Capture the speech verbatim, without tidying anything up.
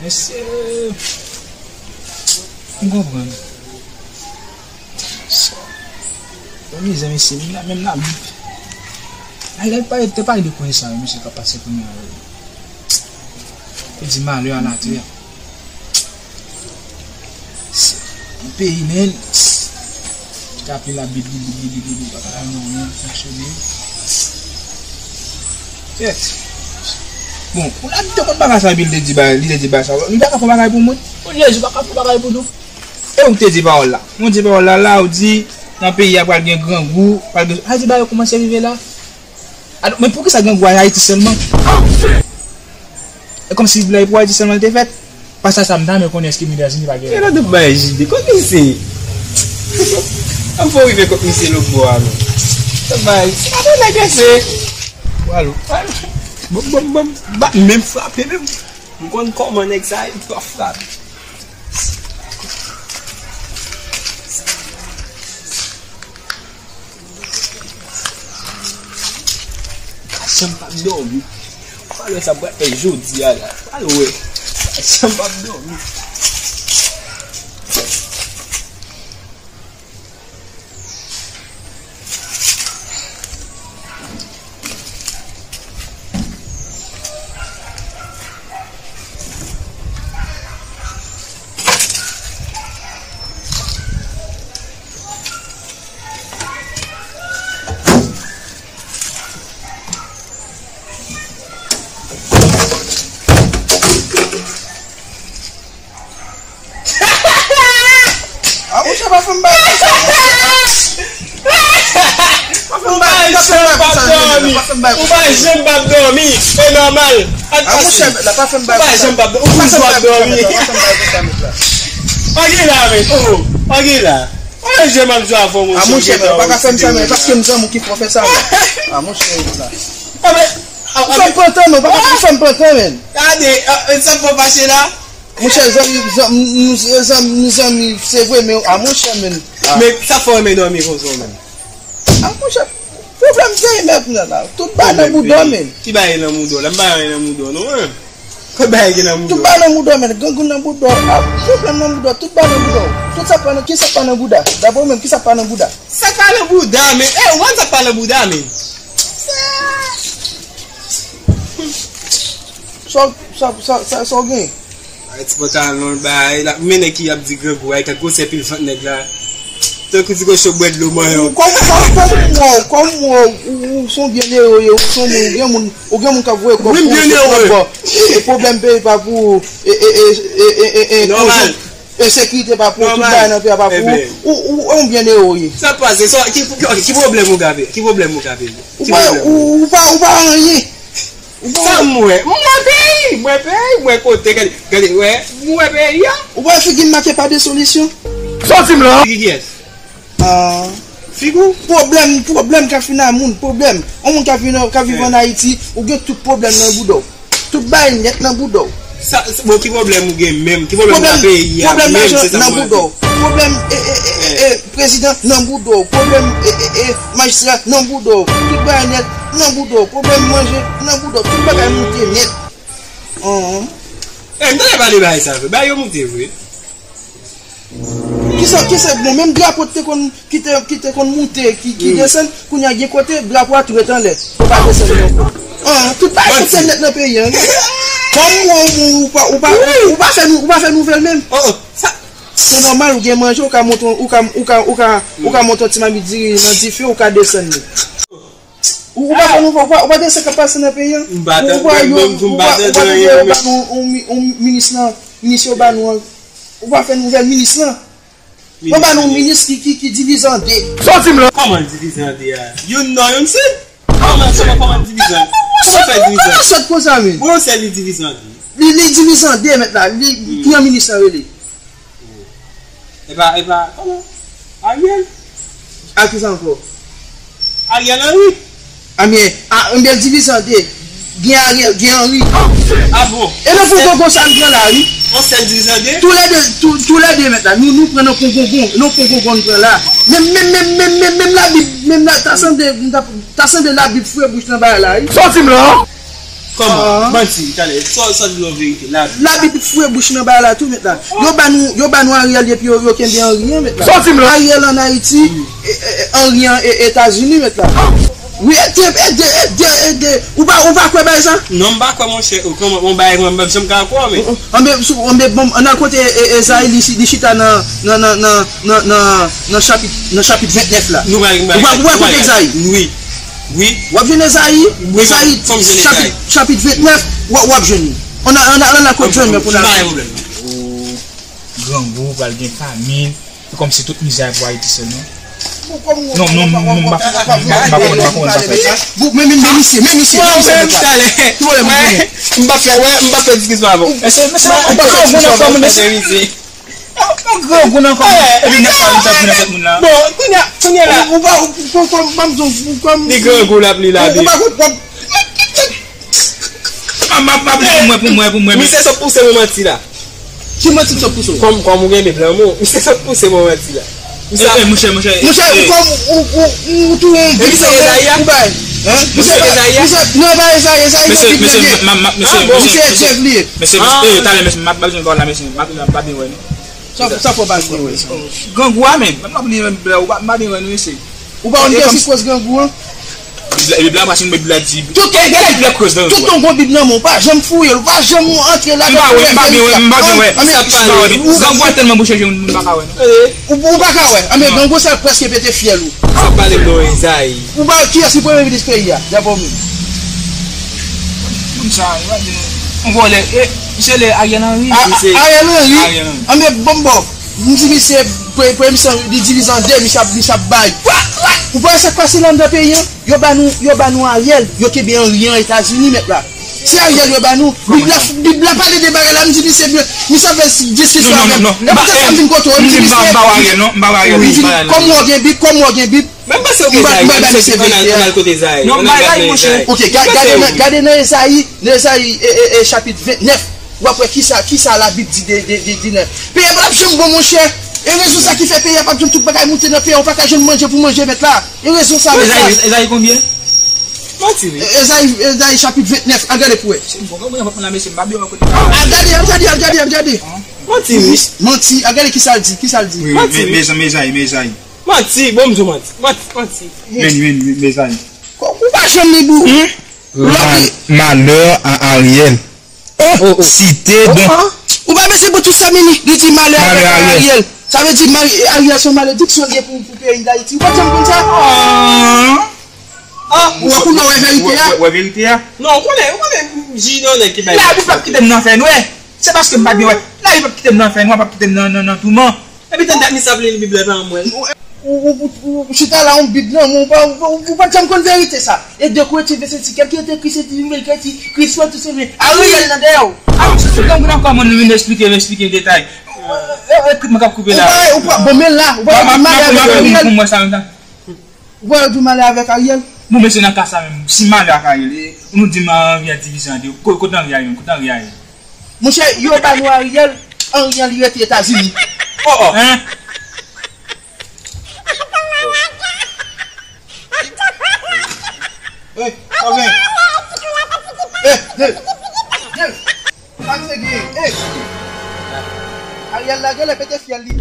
Mesye, m konprann. Bon, mizè, mesye, menm la, menm Labib. Ay, lè l pale, te pale de konesans, mesye, k ap pase kounye a. Yo di malè a latè. Se yon peyi, men, ki ta aple Labib, Bib, Bib, Bib, Bib, pa ka fè anyen fonksyone. Kèt. Bon, pou Labib te konn bagay sa, epi li te di bagay, li te di bagay sa. Li pa ka fè bagay pou moun. Bon, Jezi pa ka fè bagay pou nou. E ou te di pawòl la. Ou di pawòl la, la, ou di, nan peyi a pral gen grangou, pral gen, sa di bagay yo kòmanse rive la. Alò, men poukisa grangou a Ayiti sèlman? E kòmsi lè pou Ayiti sèlman li te fèt? Pasaj sa m ta renmen konnen èske Milyazini pa gen. E nan tout bagay J D, kot misye? An fò rive kot misye lòt bò a non. Tout bagay, se pa de nèg se. Walo. Bòm, bòm, bòm, bat menm frape menm. M konn kòman nèg sa ye, m ap frape. Pa janm p ap dòmi. Ou pa wè sa m pral fè jodi a la. Ou pa wè. Pa janm p ap dòmi. A, monchè, pa fè m bagay konsa, monchè. Pa fè m bagay, pa fè m bagay konsa, Jimmy, pa fè m bagay konsa, Jimmy. Ou pa janm p ap dòmi. E nòmal. A, monchè, la, pa fè m bagay konsa. Ou pa janm p ap dòmi. Ou toujou ap dòmi. Pa fè m bagay konsa, mèt la. Pa gen la, men. Oh, pa gen la. Pa gen la. A, monchè, men, ou pa ka fè m sa, men, paske m zanmi w ki fè w fè sa, men. A, monchè, la. Ou fè m pran tan, men, ou pa ka fè m pran tan, men. Gade, sa m fè w fache la. Monchè, zanmi, zanmi, nou, zanmi, nou zanmi, se vre, men, a, monchè, men. A. Men sa fè w renmen dòmi konsa, men. A, monchè, pwoblèm se mèt nan la. Tout bagay nan bouda w, men. Ki bagay nan bouda w la? M pa gen nan bouda w, non, men. Kot bagay gen nan bouda w? Tout bagay nan bouda w, men. Grangoun nan bouda w. A, pwoblèm nan bouda w. Tout bagay nan bouda w. Tout sa pa nan, ki sa pa nan bouda? Daprè w menm, ki sa pa nan bouda? Sa pa nan bouda, men. E, ou konn sa pa nan bouda, men. Sa, sa, sa, sa, sa w gen? Ay, ti pantalon l bay, l ap mennen ki ap di grangou, ay, gad gwosè pil vant nèg la. Tankou ti kochon bwè dlo manyen. Kòm, kòm, kòm, kòm, kòm, ou, ou, ou se yon byennere, ou ye, ou se yon moun, ou gen moun, ou gen moun k ap voye kòb pou ou, se pran bò. E, e pwoblèm peyi pa pou ou, e, e, e, e, e, e, e, ensekirite pa pou ou, tout bagay nan peyi a pa pou ou, ou, ou, ou yon byennere, ou ye. Sa pase, sa, ki, ki, ki pwoblèm ou gen avè, ki pwoblèm ou gen avè li? Ou pa, ou, ou pa, ou pa anyen. Sa m wè? M wè peyi, m wè peyi, m wè kote, gade, gade, wè, m wè peyi a. Ou pa wè figi m make pa de solisyon? Sòti m la! Figi kiyès? Ah. Figi w? Pwoblèm, pwoblèm ka fin a moun, pwoblèm. Yon moun ka vin, ka viv ann Ayiti, ou gen tout pwoblèm nan bouda w. Tout bagay nèt nan bouda w. Sa, sa, bon, ki pwoblèm ou gen menm? Ki pwoblèm nan peyi a menm? Se sa m vle di. Pwoblèm lajan nan bouda w. Pwoblèm, e, e, e, e, e, prezidan nan bouda w. Pwoblèm, e, e, e, majistra nan bouda w. Tout bagay nèt nan bouda w. Pwoblèm manje nan bouda w. Tout bagay moute nèt. Anhan. E, m tande pale bagay sa vre. Bagay yo moute vre. Kisa, kisa, bon, menm drapo te konn, ki te, ki te konn moute, ki, ki desann, kounye a gen kote drapo a tou ret anlè. Yo pa desann li ankò. An, tout bagay moute nèt nan peyi a, wi. Kòm ou, ou, ou pa, ou pa, ou pa fè nou, ou pa fè nouvèl menm. Se nòmal, ou gen manje, ou ka monte, ou ka, ou ka, ou ka, ou ka monte yon ti mamit diri nan dife, ou ka desann li. Ou, ou pa fè nou, ou pa, ou pa tande sa k ap pase nan peyi a? Ou pa, ou pa, yo, ou pa, ou pa tande yo ba nou, yon mi-, yon minis lan, minis yo ba nou an, ou pa fè nouvèl minis lan? Yo ba nou minis ki, ki, ki divize an de. Sòti m la! Kòman l divize an de a? Youn nò, youn sid? Kòman, kòman, kòman l divize an de? Kòman fè divize an de? Kòman sòt konsa, men? Bon, se li divize an de. Li, li divize an de, mèt la. Li, ki jan minis lan rele? E pa, e pa, kòman? Ariel? A kisa ankò? Ariel Henry. Ebyen, a, ebyen, divize an de. Gen Ariel, gen Henry. A bon? E nan pou gongon sa n pran la, wi. On sèl divize an de? Toulède, tou, toulède mèt la. Nou, nou pran nan pou gongon. Nan pou gongon n pran la. Menm, menm, menm, menm, menm, menm Labib, menm la, ta sanble, ta, ta sanble Labib foure bouch nan bagay la, wi. Sòti m la! Kòman? Manti, talè. Sa, sa di nou verite. Labib. Labib foure bouch nan bagay la tou, mèt la. Yo ba nou, yo ba nou Ariel epi yo, yo kenbe Henry an, mèt la. Sa w di m la? Ariel ann Ayiti, e, e, e, Henry an, e, Etazini, mèt la. Wi, ede, ede, ede, ede. Ou pa, ou pa kwè bagay sa? Non, m pa kwè, monchè. Ou kòman, yon bagay mwen, m pa janm ka kwè, men. Anben, sou, anben, bon, ann al kote, e, e, Ezayi, li, li chita nan, nan, nan, nan, nan, nan, nan chapit, nan chapit ventnèf la. Nou pral, nou pral, ou pa, ou pa kote Ezayi? Wi. Wi. W ap jwenn Ezayi? Wi, Ezayi, fò m jwenn Ezayi. Chapit, chapit ventnèf, w ap, w ap jwenn li. Ann al, ann al, ann al kote jwenn mwen pou n al. Pa gen pwoblèm. Grangou, pral gen famin. Se kòmsi tout mizè a pou Ayiti sèlman. Non, non, non, non, m pa, m pa, m pa, m pa konn, m pa konn sa fè. Bon, men, men, men misye, men misye, men misye, mèt la. Ki pwoblèm ou genyen? M pa fè, wè, m pa fè diskisyon avè w. Mesye, mesye, ou pa fè diskisyon avè w, mesye. Yon grangou nan kò m. Epi nèg sa, li t ap vin avèk moun la. Bon, kounye a, kounye a la. Ou, ou pa, ou, ou, ou, ou, ou, ou, li grangou l ap li la. Ou, ou pa konn, m ap, m ap, m ap, pou mwen, pou mwen, pou mwen. Misye sot pouse mwen manti la. Ki manti k sot pouse w? Kòm, kòm ou gen bib lanmou, misye sot pouse mwen manti la. Misye, eh, eh, monchè, monchè, monchè, eh, ou kòm, ou, ou, ou tou yon bib lanmou, ou bay. Hein? Misye, misye, non, pa Ezayi, Ezayi, se bib lanmou. Mesye, mesye, mesye, mesye, mesye, talè, mesye, m ap, m ap jwenn pawòl la, mesye, m ap, m ap, m ap byen wè, non. Sa, sa fò pa vre, wè. Grangou a menm. Mwen pa bliye menm, bla, ou pa, m pa byen wè nou, mesye. Ou pa konn ki sipoz grangou an? Bib la, Bib la, paske Bib la di. Tout, gade, Bib la koz nan grangou an. Tout ton gon Bib nan men w, ou pa janm fouye l, ou pa janm antre ladan pou wè verite a. M pa wè, m pa byen wè, m pa byen wè. Grangou a tèlman bouche je moun, moun pa ka wè, non. Ou, ou pa ka wè. Anben, grangou sa prèske pete fyèl ou. Sa pale non, Ezayi. Ou pa, kiyès ki premye minis peyi a? Dapre w menm. Moun sa, yon vòlè. E, misye le Ariel Henry. A, a, Ariel Henry. Ariel Henry. Anben, bon, bon. M di misye, pre-, premye minis li divize an de, misye ap, misye ap bay. Ou pa wè sa k pase la anndan peyi an? Yo ba nou, yo ba nou Ariel, yo kenbe Henry an Etazini, mèt la. Se Ariel yo ba nou. Bib la, Bib la pale de bagay la, m di misye, misye ap fè diskisyon avè m. E poutèt sa m vin kote w, m di misye, m di, kòm w gen Bib, kòm w gen Bib, Men m panse w gen Ezayi, misye di ann al, ann al kote Ezayi. Non, m pa Ezayi, monchè. Ok, ga-, gade nan, gade nan Ezayi, nan Ezayi, e, e, e, chapit ventnèf. W ap wè kisa, kisa Labib di de, de, de, de nèg. Peyi a p ap janm bon, monchè. E rezon sa ki fè peyi a p ap janm, tout bagay moute nan peyi a, ou pa ka jwenn manje pou manje, mèt la. E rezon sa, mèt la. Ezayi, Ezayi konbyen? Manti, wi. E, Ezayi, Ezayi chapit ventnèf, al gade pou wè. Al gade, al gade, al gade, al gade. Manti, wi. Manti, al gade kisa l di, kisa l di. Wi, wi, manti, wi. Mezanmi, Ezayi, men Ezayi. Manti, bon, m di w manti. Manti, manti. Men, men, men, mezanmi. Ou pa janm li bou. Malheur à Ariel. Site don. Ou pa bezwen pou tout sa, men li, li di malè avèk Ariel. Sa vle di Ariel se yon malediksyon li ye pou, pou peyi Dayiti. Ou pa t janm konn sa? Ah, ou wè kounye a w wè verite a? Ou wè verite a? Non, ou konnen, ou konnen, Junior nèg ki bay. Labib p ap kite m nan fènwè. Se paske m pa byen wè. Labib p ap kite m nan fènwè, p ap kite m nan, nan, nan touman. Epi tande misye ap li Bib la, pa mwen. Ou, ou, ou, ou chita la, yon Bib nan men w, ou pa, ou pa, ou pa t janm konn verite sa. E de Korentyen vennsenk, kèlkeswa ki ekri, se di, men, ki di, Kris fè tout se men. Ariel nan dèyè w. Ah, se sou gang nan kòman nou vin eksplike, eksplike detay. Ekipman k ap koupe la. Ou pa, ou pa, bon, men la, ou pa di malè avèk Ariel. Pou mwen sa menm la. Ou pa di malè avèk Ariel. Bon, mesye, nan ka sa menm, si malè ak Ariel, e, nou di m Henry a divize an de, ko-, kote Henry a ye menm, kote Henry a ye? Monchè, yo ba nou Ariel, Henry an li rete Etazini. Oh, oh. Hein? Eh, sa gen? Eh, Dave. Dave. Sa misye gen? Eh. Ariel la genlè pete fyèl li.